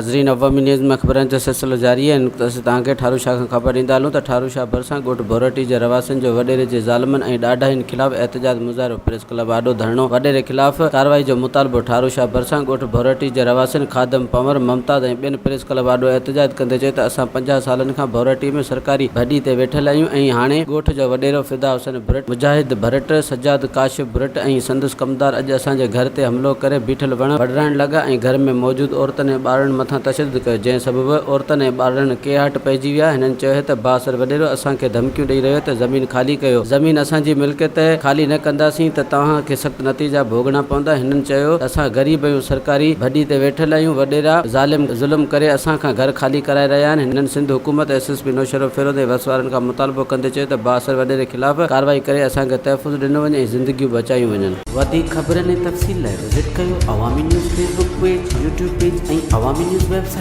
ناظرين عوامي نيوز ۾ خبرن جو سلسلو جاري آهي هن وقت اسين توهان کي ٺارو شاهه کان خبر ڏيندا هلون ته ٺارو شاهه ڀرسان ڳوٺ ڀورٽي جي رهواسين جو وڏيري جي ظالمن ۽ ڏاڍاين خلاف احتجاج مظاهرو پريس ڪلب آڏو ڌرڻو وڏيري خلاف ڪارروائي جو مطالبو ٺارو شاهه ڀرسان ڳوٺ ڀورٽي جي رهواسين خادم پنور ممتاز ۽ ٻين پريس ڪلب آڏو احتجاج ڪندي چيو ته اسان 50 سالن کان ڀورٽي ۾ سرڪاري ڀڏي تي ويٺل آهيون ۽ هاڻي ڳوٺ جو وڏيرو فدا حسين ڀرٽ، مجاهد ڀرٽ، سجاد ڪاشف ڀرٽ ۽ سندس ڪمدار اڄ اسان جي گهر تي حملو ڪري بيٺل وڻ وڍرائڻ لڳا ۽ گهر ۾ موجود عورتن ۽ ٻارڙن مٿان تشدد ڪيو جنهن سبب عورتن ۽ ٻارڙن ڪيهاٽ پئجي ويا هنن چيو ته بااثر وڏيرو اسان کي ڌمڪيون ڏئي رهيو ته زمين خالي ڪيو زمين اسان جي ملڪيت آهي خالي نه ڪنداسين ته توهان کي سخت نتيجا ڀوڳڻا پوندا هنن چيو ته اسان غريب آهيون سرڪاري ڀڏي تي ويٺل آهيون وڏيرا ظالم ظلم ڪري اسان کان گهر خالي ڪرائي رهيا آهن هنن سنڌ حڪومت ايس ايس پي نوشهروفيروز ۽ وس وارن کان مطالبو ڪندي چيو ته بااثر وڏيري خلاف ڪارروائي ڪري اسان کي تحفظ ڏنو وڃي ۽ زندگيون بچايون وڃن. وڌيڪ خبرن ۽ تفصيل لاء وزٽ ڪيو Awami news Facebook page, YouTube page ۽ Awami news website.